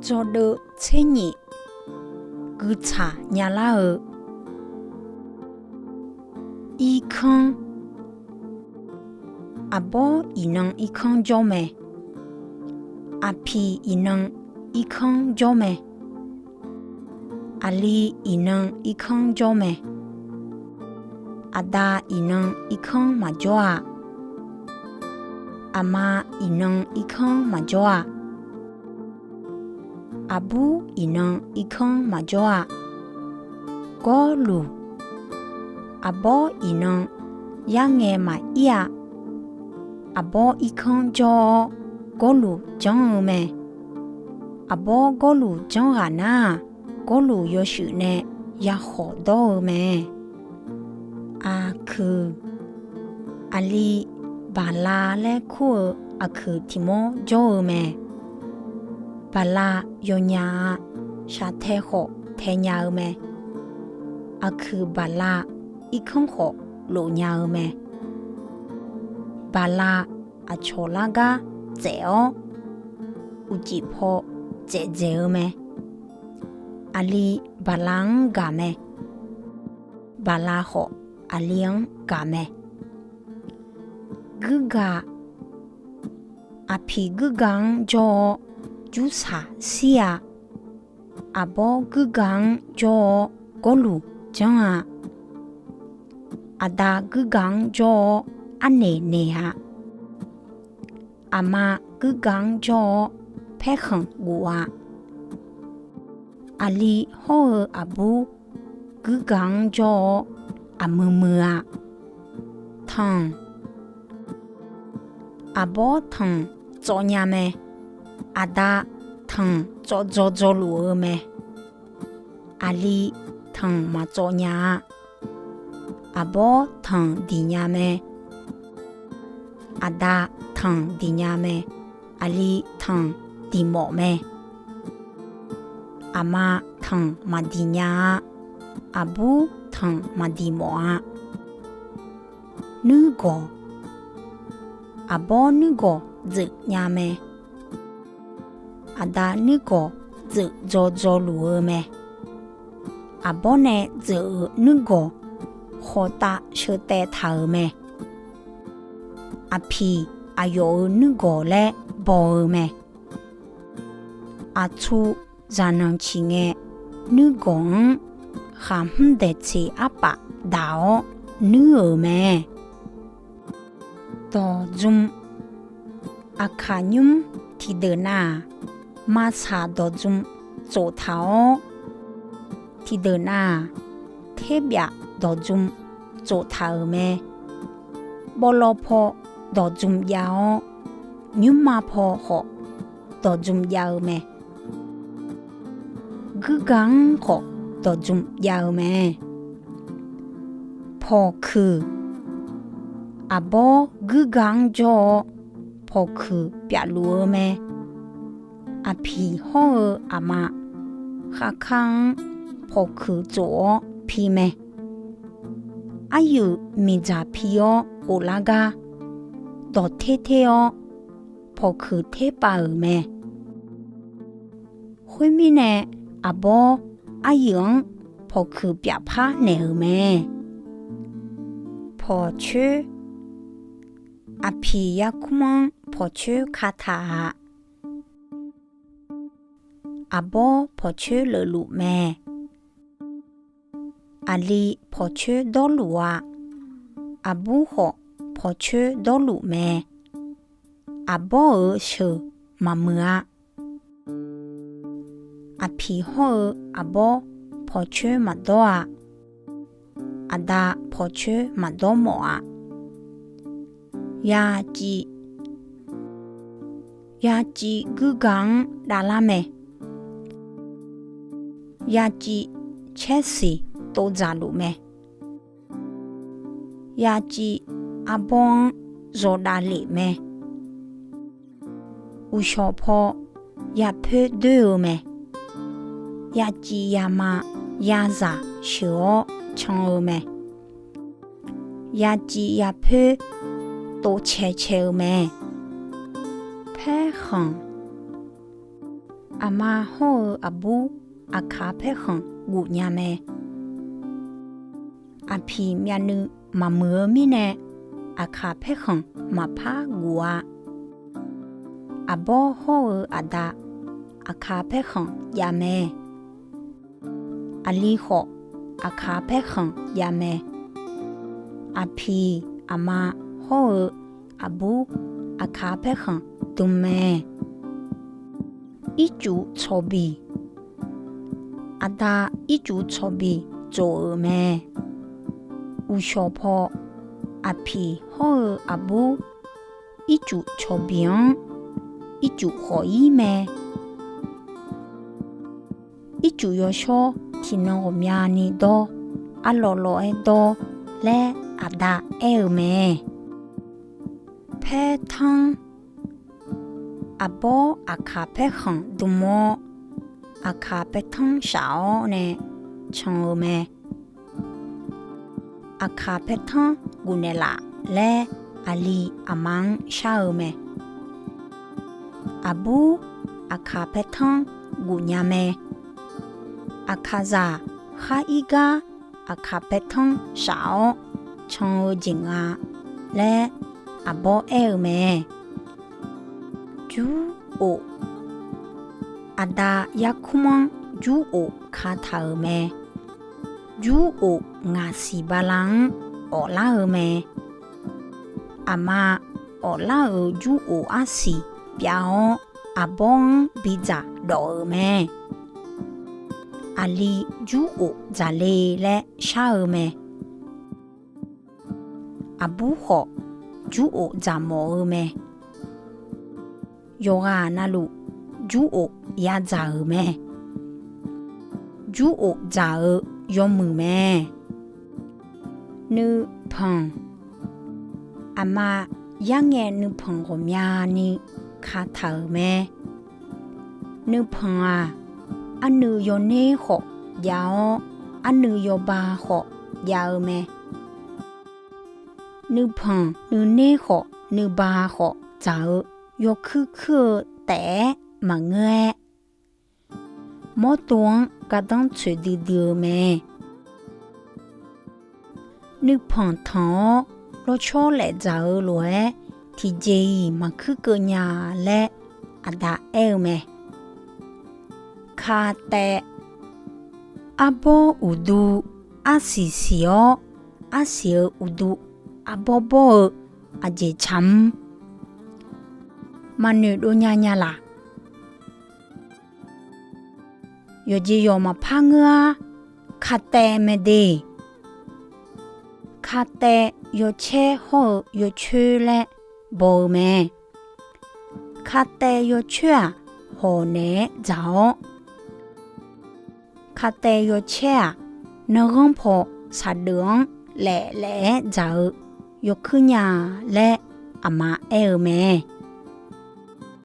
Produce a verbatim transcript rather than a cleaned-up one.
Dzawdeuv tser nyif guiqtsaq nyalar-eu. Irkanr. Aqbawr iqnan irkanr jawr mae. Aqpiq iqnan irkanr jawr mae. Aqli iqnan irkanr jawr mae. Aqda iqnan irkanr maqjawr-a. Aqma iqnan irkanr maqjawr-a. Aqbur iqnan irkanr maqjawr-a. Gawrluq. Aqbawr iqnan yarngae maqir-a. Aqbawr irkanr jawr-awr, gawrluq janr-eu mae. Aqbawr gawrluq janr ghaq nar-aq, gawrluq yawshuif nae yakhawf dawr-eu mae. Aqkuiq. Aqli baqla laer kur-eu aqkuiq tiq mawr jawr-eu mae. Baqla yawnya-a. Shaqtae khawf tae nya-eu mae. Aqkuiq baqla irkanr khawf lof nya-eu mae. Baqla aqcawq lar gar tsaef-awr, uqcif paw tsaef dzaeq-eu mae. Aqli baqla-anr gaq mae. Baqla khawf aqli-anr gaq mae. Guirgaq. Aqpiq guirgaq-anr jawr-awr, jursaq shir-a. Aqbawr guirgaq-anr jawr-awr, gawrluq janr-a. Aqda guirgaq-anr jawr-awr, arnaeq naeq-a. Aqma guirgaq-anr jawr-awr, paerkhanq guf-a. Aqli hawr-eu aqbur guirgaq-anr jawr-awr, aqmuiq muiq-a. Tanq. Aqbawr tanq tsawv nya mae. Aqda tanq tsawv dzaw dzaw luf-eu mae. Aqli tanq maqtsawv nya-a. Aqbawr tanq diq nya mae. Aqda tanq diq nya mae. Aqli tanq diq mawf mae. Aqma tanq maqdiq nya-a. Aqbur tanq maqdiq mawf-a. Nuirgawq. Aqbawr nuirgawq dzeuf nya mae. Aqda nuirgawq dzeuf dzaw dzaw luf-eu mae. Aqbawr nae dzeuf-euq nuirgawq khawqtav sheu taev taq-euq mae. Aqpiq aqyawf-euq nuirgawq laer baw-eu mae. Aqtsu zaqnanq ciq ngae, nuirgawq-anr khaqhmr daeqtseq arpaf daq-awr nuir-euq mae. Dawqdzm. Aqkaq nymr tiqdeuq nav-aq, maqsaq dawqdzm tsof taq-awr, tiqdeuq nav-aq, terbyaf dawqdzm tsof taq-euq mae. Bawvlawv paw dawqdzm jav-awr, nymrma paw khawf dawqdzm jav-eu mae. Guirgaq-anr khawf dawqdzm jav-eu mae. Pawqkuiq. Aqbawr guirgaq-anr jawr-awr, pawqkuiq pyaf luf-eu mae. Aqpiq hawr-eu aqma kharkar-anr pawqkuiq tsof-awr pi mae. Aryuif miqdzaq pi-awr ghoflar gar, dawq ter ter-awr pawqkuiq ter pav-euq mae. Khoermirnae, aqbawr aryuif-anr pawqkuiq pyaf par naeq-euq mae. Pawqcoer. Aqpiq yarkmr-anr pawqcoer kataq-a. Aqbawr pawqcoer leufluf mae. Aqli pawqcoer dawrluf-a. Aqbur khawf pawqcoer dawrluf mae. Aqbawr-euq sheuq maqmuiq-a. Aqpiq hawr-eu aqbawr pawqcoer maqdawr-a. Aqda pawqcoer maqdawr mawf-a. Yaciv. Yaciv guirgaq-anr davlar mae. Yaciv caersiq tov dzaqluf mae. Yaciv arbawr-anr zawqdav lef mae. Uqshawq paw yapoer doer-eu mae. Yaciv yama yazaq sheuq-awr can-eu mae. Yaciv yapoer tov cae cae-eu mae. Paerkhanq. Aqma hawr-eu aqbur aqkaq paerkhanq guf nya mae. Aqpiq myavnuiv maqmuiq-eu mirnae, aqkaq paerkhanq maqpar guf-a. Aqbawr hawr-eu aqda aqkaq paerkhanq jav mae. Aqli khawf, aqkaq paerkhanq jav mae. Aqpiq aqma hawr-eu aqbur aqkaq paerkhanq dm mae. Ircuf tsawqbiq. Aqda ircuf tsawqbiq tsof-euq mae. Uqshawq paw, aqpiq hawr-eu aqbur ircuf tsawqbiq-anr ircuf khawf ir mae. Ircuf yawshawr tiqnan ghawqmyani dawr, arlawv lawv-aer dawr laer aqda aer-eu mae. Paertanr. Aqbawr aqkaq paerkhanq dm-awr, aqkaq paertanr shaf-awr nae can-eu mae. Aqkaq paertanr guf naeqlaf laer aqli aqma-anr shar-eu mae. Aqbur aqkaq paertanr guf nya mae. Aqkaqzaq khar ir gar aqkaq paertanr shaf-awr can-eu jeq nga laer aqbawr aer-eu mae. Jur of. Aqda yarkmr-anr jur of kataq-euq mae. Jur of ngaqsiq bala-anr awflar-eu mae. Aqma awflar-euq jur of arsiq pyav-awr, aqbawr-anr bidzaq dawf-euq mae. Aqli jur of dzaqle laer shar-eu mae. Aqbur khawf, jur of dzaq mawf-eu mae. Yawqghaq navluf, jur of yadzaq-euq mae. Jur of dzaq-eu yawmuiq mae. Nuipanq. Aqma yarngae nuipanq ghawqmyani kataq-euq mae. Nuipanq-aq, arnuiv yawner khawf jav-awr, arnuiv yawba khawf jav-eu mae. Nuipanq nuiner khawf nuiba khawf dzaq-eu yawkuir kuir-eu taef-aer maqngeur-aer, mawrdo-anr gardanr tsoeqdui dui-eu mae. Nuipanq tanq-awr lawrcawr laef dzaq-eu lof-aer, tiqjeq-iq maqkuir keuv nya laer aqda aer-eu mae. Kataev. Arbawr uqdu arsiq siq-awr, arsiq-euq uqdu arbawr bawr-eu aqjeq tsaq mr. Maqnoeq dov nya nya laq. Yawqjeq yawq maqpar ngeur-ar. Kataev mae de. Kataev yawcaer hawr-eu yawcoer laer baw-eu mae. Kataev yawcoer-aq, hawq naeq-aer dzaq-awr, kataev yawcaer-aq, nanghanr paw saqdeuf-anr laef laef-aer dzaq-eu yawkuir nya laer aqma aer-eu mae.